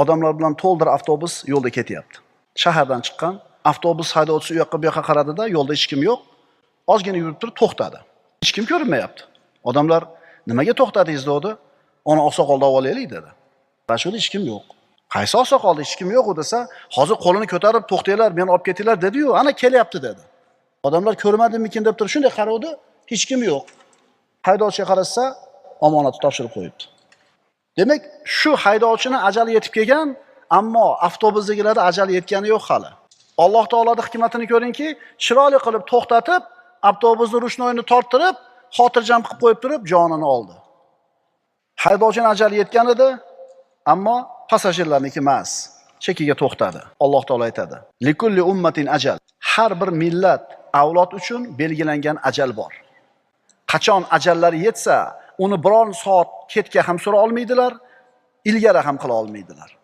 Odamlar bilan to'ldir avtobus yo'lda ketyapti. Shahardan chiqqan avtobus haydovchisi u yoqqa bu yoqqa qaradida, yo'lda hech kim yo'q. Ozgina yurib turib to'xtadi. Hech kim ko'rinmayapti. Odamlar nimaga to'xtadingiz dedi. Ona oqsoqolni olib olaylik dedi. Qarashuvda hech kim yo'q. Qaysi oqsoqolda hech kim yo'q u desa, hozir qo'lini ko'tarib to'xtanglar, meni olib ketinglar dedi-yu, ana kelyapti dedi. Odamlar ko'rmadimikin deb turib shunday qarovdi, hech kim yo'q. Haydovchiga qarasa, omonatni topshirib qo'yibdi. Demak, shu haydovchini ajali yetib kelgan, ammo avtobusdagilarda ajali yetgani yo'q hali. Alloh taoloning hikmatini ko'ringki, chiroyli qilib to'xtatib, avtobusni ruchnoyini torttirib, xotirjam qilib qo'yib turib, jonini oldi. Haydovchini ajali yetgan edi, ammo passajirlarniki emas. Chekiga to'xtadi. Alloh taolo aytadi: "Likulli ummatin ajal." Har bir millat, avlod uchun belgilangan ajal bor. Qachon ajallari yetsa, uni biron soat ketga ham sura olmaydilar, ilgari ham qila olmaydilar.